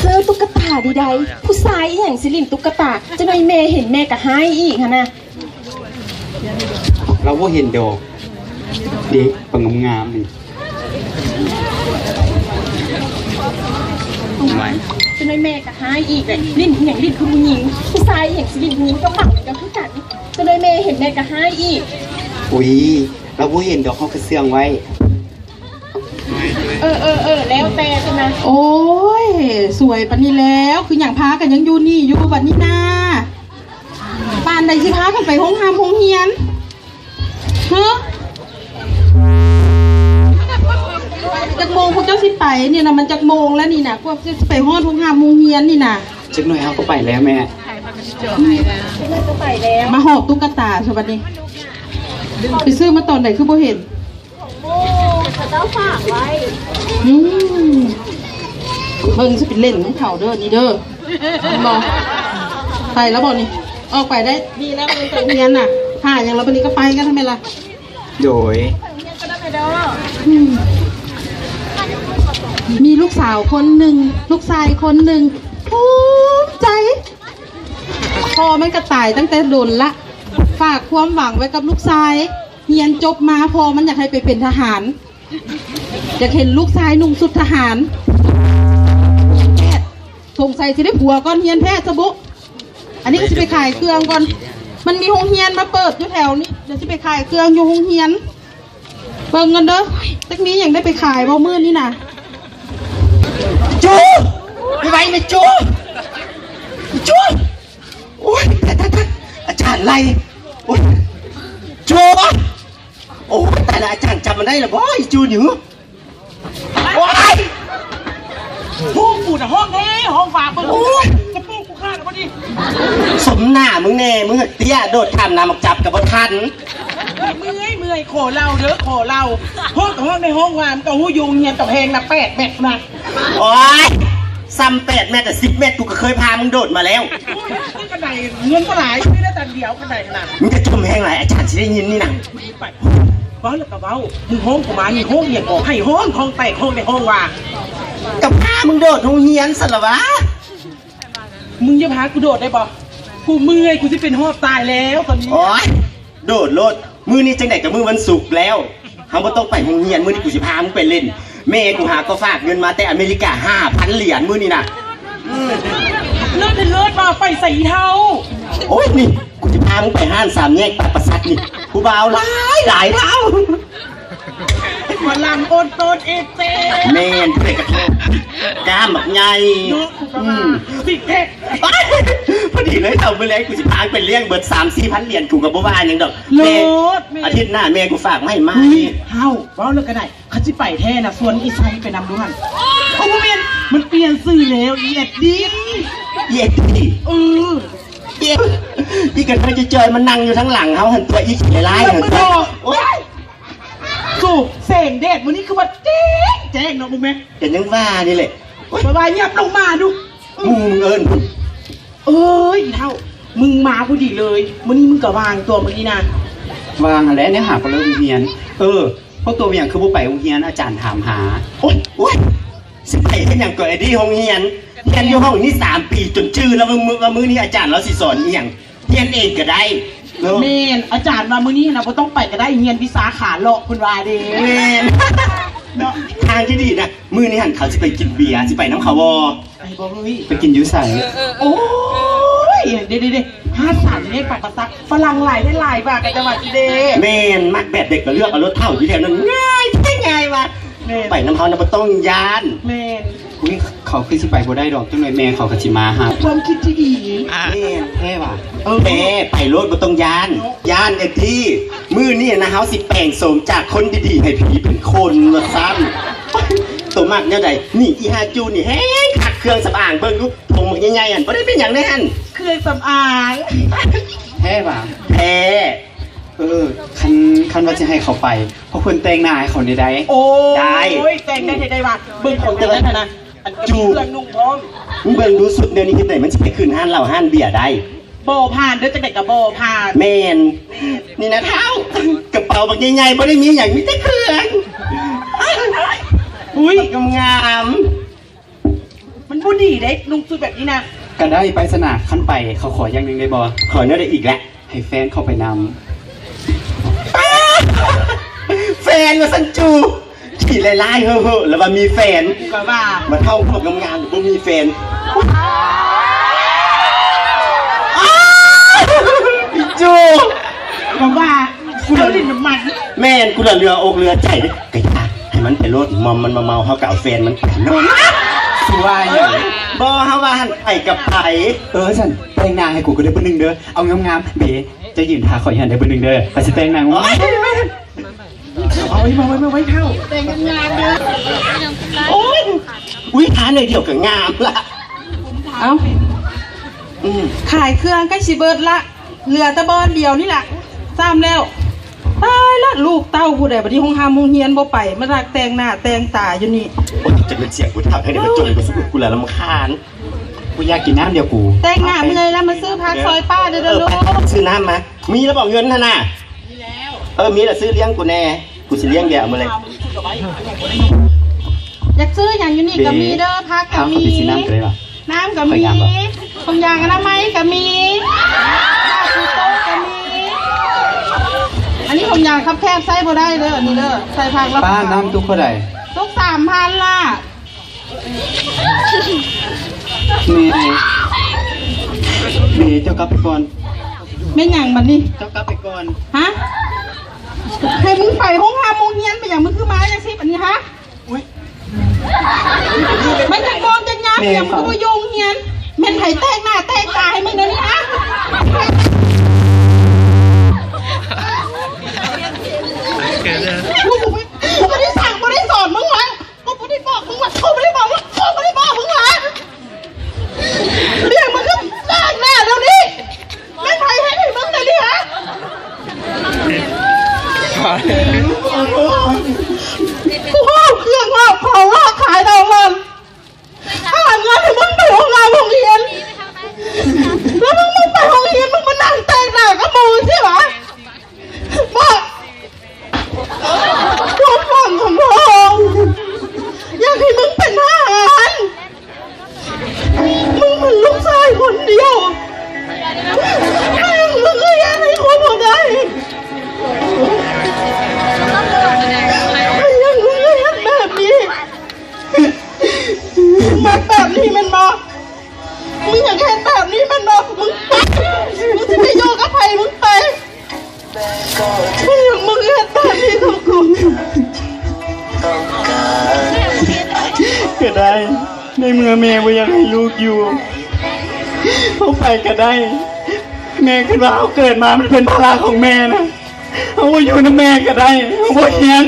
ເຈີຕຸກກະຕາດີໃດ ຜູ້ຊາຍອີ່ຫຍັງຊິຫຼິ້ນຕຸກກະຕາ ຈັກໜ້ອຍແມ່ເຫັນແມ່ກະຮ້າຍອີກຫັ້ນນະ. ລາວບໍ່ເຫັນດອກ ເດະ ປາງາມໆນີ້ ຈັກໜ້ອຍແມ່ກະຮ້າຍອີກແຫຼະ ຫຼິ້ນອີ່ຫຍັງຫຼິ້ນຄືຜູ້ຍິງ ຜູ້ຊາຍອີ່ຫຍັງຊິຫຼິ້ນຜູ້ຍິງ ກະເປົາມັນກະຄືກັນ ຈັກໜ້ອຍແມ່ເຫັນແມ່ກະຮ້າຍອີກ. ອຸ້ຍ ລາວບໍ່ເຫັນດອກ ເຮົາກະເຊື່ອງໄວ້. ເອີໆໆ ແລ້ວແຕ່ຊັ້ນນະ. ໂອ້ຍ ສວຍປານນີ້ແລ້ວ ຄືຫຍັງພາກັນຍັງຢູ່ນີ້ຢູ່ບັດນີ້ນາ ປານໃດຊິພາກັນໄປໂຮງຮ່ຳໂຮງຮຽນ ຮະ? ຈັກໂມງພວກເຈົ້າຊິໄປນີ້ນະ ມັນຈັກໂມງແລ້ວນີ້ນະ ກວ່າຊິໄປຮອດໂຮງຮ່ຳໂຮງຮຽນນີ້ນະ. ຈັກໜ້ອຍເຮົາກະໄປແລ້ວແມ່ ມາຫອບຕຸກກະຕາຊະບັດນີ້ ໄປຊື້ມາຕອນໃດຄືບໍ່ເຫັນ? ຂອງໝູ່ເຂົາເຈົ້າຝາກໄວ້. ອືມ ເບິ່ງຊິໄປຫຼິ້ນນຳເຂົາເດີນີ້ເດີ ເຫັນບໍ່? ໄປແລ້ວບໍ່ນີ້? ອອກໄປໄດ້ ດີແລ້ວ ໄປໂຮງຮຽນນະ ຖ້າຫຍັງລະບັດນີ້ກະໄປກັນຫັ້ນແມ່ນລະ. ໂດຍ ອືມ ມີລູກສາວຄົນໜຶ່ງ ລູກຊາຍຄົນໜຶ່ງ ພູມໃຈ ພໍ່ມັນກະຕາຍຕັ້ງແຕ່ດົນລະ ຝາກຄວາມຫວັງໄວ້ກັບລູກຊາຍ ຮຽນຈົບມາພໍ່ມັນຢາກໃຫ້ໄປເປັນທະຫານ ຢາກເຫັນລູກຊາຍນຸ່ງຊຸດທະຫານ ສົງໄສຊິໄດ້ຜົວກ່ອນຮຽນແພດຊະບຸ. ອັນນີ້ກະຊິໄປຂາຍເຄື່ອງກ່ອນ ມັນມີໂຮງຮຽນມາເປີດຢູ່ແຖວນີ້ ດຽວຊິໄປຂາຍເຄື່ອງຢູ່ໂຮງຮຽນ ເບິ່ງກ່ອນເດີ ຈັກມີຫຍັງໄດ້ໄປຂາຍບໍ່ມື້ນີ້ນະ. ຈູ ໄວໆແມ່ ຈູ ຈູ. ໂອ້ຍ ຕາຍໆໆ ອາຈານໄລ່ ໂອ້ຍ ຈູ. ໂອ້ຍ ຕາຍລະ ອາຈານຈຳມັນໄດ້ລະບໍ່ ອີຈູນີ້ຫື? ໂອ້ຍ ໂຮງກູນະ ຫ້ອງແທ້ ຫ້ອງຝາເບິ່ງ ໂອ້ຍ ກະໂປງກູຂາດແລ້ວບໍ່ນີ້. ສົມໜ້າມຶງແນ່ ມຶງເຮັດເຕ້ຍ ໂດດຂ້າມນ້ຳໝາກຈັບກະບໍ່ທັນ. ເມື່ອຍ ເມື່ອຍ ຂໍເລົ່າເດີ ຂໍເລົ່າ ໂຮງກະຫ້ອງໃນຫ້ອງວ່າ ມຶງກະຮູ້ຢູ່ ໂຮງຮຽນກະແພງນະ ແປດແມັດພຸ້ນນະ. ໂອ້ຍ ຊ້ຳແປດແມັດ ສິບແມັດ ກູກະເຄີຍພາມຶງໂດດມາແລ້ວ. ໂອ້ຍ ກະໄດ້ເງິນບໍ່ຫຼາຍ ຊື້ໄດ້ຕານດຽວກະໄດ້ຫັ້ນນະ. ມຶງກະຈົ່ມແຮງຫຼາຍ ອາຈານຊິໄດ້ຍິນນີ້ນະ. ໄປ ເວົ້າແລ້ວກະເວົ້າ ມຶງຮ້ອງກູມານີ້ ຮ້ອງອີ່ຫຍັງເກາະ ໃຫ້ຮ້ອງ ຮ້ອງແຕກ ຮ້ອງແຕກ ຮ້ອງວ່າ ກະພາມຶງໂດດໂຮງຮຽນຊັ້ນລະຫວາ. ມຶງຢ່າພາກູໂດດໄດ້ບໍ່? ກູເມື່ອຍ ກູຊິເປັນຫອບຕາຍແລ້ວຕອນນີ້. ໂອ້ຍ ໂດດໂລດ ມື້ນີ້ຈັ່ງໃດກະມື້ວັນສຸກແລ້ວ ເຮົາບໍ່ຕ້ອງໄປໂຮງຮຽນ ມື້ນີ້ກູຊິພາມຶງໄປຫຼິ້ນ ແມ່ກູຫາກະຝາກເງິນມາແຕ່ອາເມລິກາ ຫ້າພັນຫຼຽນມື້ນີ້ນະ. ເລີດເລີດ ວ່າໄປໃສອີ່ເຖົ້າ? ໂອ້ຍ ນີ້ ກູຊິພາມຶງໄປຮ້ານສາມແຍກປາກປະສັດນີ້ ຜູ້ບ່າວຫຼາຍຫຼາຍລາວ. ໝໍລຳໂອນໂຕນເອເຈ ແມ່ນ ຜູ້ໃດກະໂທ ກ້າມບັກໃຫຍ່ ເນາະ ອືມ ຊິກແພັກ. ພໍດີເລີຍ ເຖົ້າ ມື້ແລງກູຊິພາໄປລ້ຽງເບິດສາມສີ່ພັນຫຼຽນ ກູກະບໍ່ວ່າຫຍັງດອກ. ເລີດ ແມ່ ອາທິດໜ້າແມ່ກູຝາກມາໃຫ້ມາ. ເຮີ້ຍ ເຖົ້າ ເວົ້າແລ້ວກະໄດ້ ຄັນຊິໄປແທ້ນະ ຊວນອີ່ໄຊໄປນຳດ້ວຍ. ໂອ້ ບໍ່ແມ່ນ ມັນປ່ຽນຊື່ແລ້ວ ອີເອັດດີ ອີເອັດດີ. ເອີ ອີກະເທີຍຈ່ອຍໆ ມານັ່ງຢູ່ທາງຫຼັງເຮົາຫັ້ນຕົວະ ອີຂີ້ຮ້າຍຫັ້ນຕົວະ. ໂອ້ຍ ສູ ແສງແດດມື້ນີ້ຄືວ່າແຈ້ງແຈ້ງເນາະ ບໍ່ແມ່ນ ກະຍັງວ່ານີ້ແຫຼະ. ໂອ້ຍ ວ່າຫຍັບລົງມາດຸ ໝູ່ມຶງເອີ້ນພຸ້ນ. ເອີຍ ອີ່ເຖົ້າ ມຶງມາພໍດີເລີຍ ມື້ນີ້ມຶງກະວ່າງຕົວະ ມື້ນີ້ນະ. ວ່າງຫັ້ນແຫຼະ ແນວຫາກະເລີກໂຮງຮຽນ. ເອີ ພວກໂຕເປັນຫຍັງຄືບໍ່ໄປໂຮງຮຽນ ອາຈານຖາມຫາ. ໂອ້ຍ ໂອ້ຍ ຊິໄປເຮັດຫຍັງກະ ໄອ້ດີ ໂຮງຮຽນ ຮຽນຢູ່ຫ້ອງນີ້ສາມປີ ຈົນຈື່ແລ້ວວ່າມື້ ວ່າມື້ນີ້ອາຈານລາວຊິສອນອີ່ຫຍັງ. ຮຽນເອງກະໄດ້ເນາະ. ແມ່ນ ອາຈານວ່າມື້ນີ້ຫັ້ນນະ ບໍ່ຕ້ອງໄປກະໄດ້ ຮຽນວິຊາຂາເລາະ ເພິ່ນວ່າເດ້. ແມ່ນ ເນາະ ທາງທີ່ດີນະ ມື້ນີ້ຫັ້ນເຂົາຊິໄປກິນເບຍ ຊິໄປນຳເຂົາບໍ່? ໄປບໍ່ເຮີ້ຍ? ໄປກິນຢູ່ໃສ? ໂອ້ຍ ເດ້ໆໆ ຮ້ານສາມແຍກປາກປະສັດ ຝຣັ່ງຫຼາຍແທ້ຫຼາຍວ່າ ກະຈະວ່າຊິເດ້. ແມ່ນ ມັກແບບໃດກະເລືອກເອົາໂລດ ເຖົ້າ ຢູ່ແຖວນັ້ນງ່າຍແທ້ງ່າຍວ່າ. ແມ່ນ ໄປນຳເຮົານະ ບໍ່ຕ້ອງຢ້ານ. ແມ່ນ. ອຸ້ຍ ເຂົາຄືຊິໄປບໍ່ໄດ້ດອກ ຈັກໜ້ອຍແມ່ເຂົາກະຊິມາຫາ. ຄວາມຄິດທີ່ດີ. ແມ່ນແທ້ຫວາ? ເອີ ແທ້ ໄປໂລດ ບໍ່ຕ້ອງຢ້ານ. ຢ້ານແອດດີ້ ມື້ນີ້ຫັ້ນນະ ເຮົາຊິແປງໂສມຈາກຄົນດີໆ ໃຫ້ຜີເປັນຄົນວ່າຊັ້ນ. ໂຕມັກແນວໃດ? ນີ້ ອີ່ຫາຈູນີ້ແຮງຄັກ ເຄື່ອງສຳອາງ ເບິ່ງດູ ຖົງບັກໃຫຍ່ໆຫັ້ນ ບໍ່ໄດ້ເປັນຫຍັງເດ້ຫັ້ນ. ເຄື່ອງສຳອາງ. ແທ້ຫວາ? ແທ້. ເອີ ຄັນ ຄັນວ່າຊິໃຫ້ເຂົາໄປ ພວກເພິ່ນແຕ່ງໜ້າໃຫ້ເຂົາແດ່ໄດ໋. ໂອ້ຍ ໄດ້ ແຕ່ງໄດ້ ເຮັດໄດ້ວ່າ ເບິ່ງຂອງເຈົ້າຫັ້ນນະ ອັນ ຈູ ເຄື່ອງນຸ່ງພ້ອມ. ມຶງເບິ່ງດູ ຊຸດແນວນີ້ເຮັດໃດມັນຊິໄປຂຶ້ນຮ້ານເຫຼົ້າຮ້ານເບຍໄດ້? ບໍ່ຜ່ານເດີ ຈັ່ງໃດກະບໍ່ຜ່ານ. ແມ່ນ ນີ້ນະເຖົ້າ ກະເປົາບັກໃຫຍ່ໆ ບໍ່ໄດ້ມີຫຍັງ ມີແຕ່ເຄື່ອງ. ອຸ້ຍ ງາມໆ. ມັນບໍ່ດີເດ້ ນຸ່ງຊຸດແບບນີ້ນະ. ກະໄດ້ ໄປຊັ້ນນະ ຄັນໄປ ເຂົາຂໍຢ່າງໜຶ່ງໄດ້ບໍ່? ຂໍແນວໃດອີກລະ? ໃຫ້ແຟນເຂົ້າໄປນຳ. ແຟນວ່າຊັ້ນຈູ ຂີ້ລ້າຍໆ ເຮີ້ໆ ແລ້ວວ່າມີແຟນ. ກະວ່າ ມາເຖົ້າພວກງາມໆ ບໍ່ມີແຟນ. ອ້າ ອີຈູ ກະວ່າ ກູລະລິນນ້ຳມັນ. ແມ່ນ ກູລະເຫຼືອອົກເຫຼືອໃຈ. ກະຢ່າ ໃຫ້ມັນໄປໂລດ ມອມມັນມາເມົາ ເຮົາກະເອົາແຟນມັນໄປນຳ. ຊິວ່າຫຍັງ? ບໍ່ ເຮົາວ່າຫັ້ນ ໄປກະໄປ. ເອີ ຊັ້ນ ແຕ່ງໜ້າໃຫ້ກູກະໄດ້ເບີໜຶ່ງເດີ ເອົາງາມໆ. ເບ ເຈົ້າຢືນຖ້າຂ້ອຍຢູ່ຫັ້ນເດີ ເບີໜຶ່ງເດີ ຂ້ອຍຊິແຕ່ງໜ້າ. ໂອ້ຍ ເອົາໄວ້ ມາໄວ້ ມາໄວ້ເຖົ້າ ແຕ່ງງາມໆເດີ. ໂອ້ຍ ອຸ້ຍ ທ່າໜ້ອຍດຽວກະງາມລະ. ເອົ້າ ອືມ ຂາຍເຄື່ອງໃກ້ຊິເບີດລະ ເຫຼືອແຕ່ບ່ອນດຽວນີ້ລະ ຊ້ຳແລ້ວ. ຕາຍລະ ລູກເຕົ້າຜູ້ໃດບັດນີ້ ໂຮງຮ່ຳໂຮງຮຽນບໍ່ໄປ ມານັ່ງແຕ່ງໜ້າແຕ່ງຕາຢູ່ນີ້. ໂອ້ຍ ຈະເປັນສຽງຜູ້ເຖົ້າແທ້ ມາຈົ່ມກັບຊຸມກູລະ ລຳຄານ. ກູຢາກກິນນ້ຳດຽວກູ. ແຕ່ງໜ້າເມື່ອຍລະ ມາຊື້ຜັກຊ່ອຍປ້າເດີ ເອີ ລູກ. ຊື້ນ້ຳມາ. ມີລະບໍ່ເງິນຫັ້ນນະ? ມີແລ້ວ. ເອີ ມີລະຊື້ລ້ຽງກູແດ່ ກູຊິລ້ຽງແດ່ ເອົາມາເລີຍ. ຢາກຊື້ຫຍັງຢູ່ນີ້ກະມີເດີ ຜັກກະມີ ນ້ຳກະມີ ຖົງຢາງອະນາໄມກະມີ ຜ້າປູໂຕະກະມີ. ອັນນີ້ຖົງຢາງຄັບແຄບໃຊ້ບໍ່ໄດ້ເດີ ອັນນີ້ເດີ ໃສ່ຜັກລະ. ປ້າ ນ້ຳຕຸກເທົ່າໃດ? ຕຸກສາມພັນລະ. ແມ່ ແມ່ ເຈົ້າກັບໄປກ່ອນ. ແມ່ນຫຍັງບັດນີ້? ເຈົ້າກັບໄປກ່ອນ. ຮະ? ໃຫ້ມຶງໄປໂຮງຮ່ຳໂຮງຮຽນ ເປັນຫຍັງມຶງຄືມາຈັ່ງຊີ້ບັດນີ້ ຮະ? ອຸ້ຍ ມັນຈັກໂມງຈັກຍາມ ເປັນຫຍັງມຶງຄືບໍ່ຢູ່ໂຮງຮຽນ? ແມ່ນໃຜແຕກໜ້າແຕກຕາໃຫ້ມຶງດຽວນີ້ ຮະ? ກູບໍ່ໄດ້ສັ່ງບໍ່ໄດ້ສອນມຶງຫວາ? ກູບໍ່ໄດ້ບອກມຶງວ່າ ກູບໍ່ໄດ້ບອກມຶງ ກູບໍ່ໄດ້ບອກມຶງວ່າ ລ້ຽງມຶງຄືແຕກໜ້າດຽວນີ້ ແມ່ນໃຜເຮັດໃຫ້ມຶງແນວນີ້ ຮະ? ກູເວົ້າເຄື່ອງເວົ້າຂອງ ເວົ້າຂາຍດອງຫຼອນ ຫາເງິນໃຫ້ມຶງໄປໂຮງຮຽນ ໂຮງຮຽນ ແລ້ວມຶງ ມຶງໄປໂຮງຮຽນ ມຶງມານັ່ງແຕກໜ້າກັບໝູ່ຊີ້ຫວາ? ບໍ່ ຄວາມຝັນຂອງພໍ່ ຢາກໃຫ້ມຶງເປັນທະຫານ ມຶງເປັນລູກຊາຍຄົນດຽວ ແມ່ນ ມຶງກໍຢາກໃຫ້ຄວາມເຂົ້າໃຈ ແມ່ນ ມຶງກໍຢາກໃຫ້ເຮັດແບບນີ້ ມັກແບບນີ້ແມ່ນບໍ່? ມຶງຢາກເຮັດແບບນີ້ແມ່ນບໍ່? ມຶງໄປ ມຶງຊິໄປຢູ່ກັບໃຜ ມຶງໄປ ມຶງເຮັດແບບນີ້ກັບກູ ກະໄດ້ ໃນເມື່ອແມ່ບໍ່ຢາກໃຫ້ລູກຢູ່ ເຮົາໄປກະໄດ້ ແມ່ຄິດວ່າເຮົາເກີດມາມັນເປັນພາລະຂອງແມ່ນະ ເຮົາບໍ່ຢູ່ນຳແມ່ກະໄດ້ ເຮົາບໍ່ຮຽນ.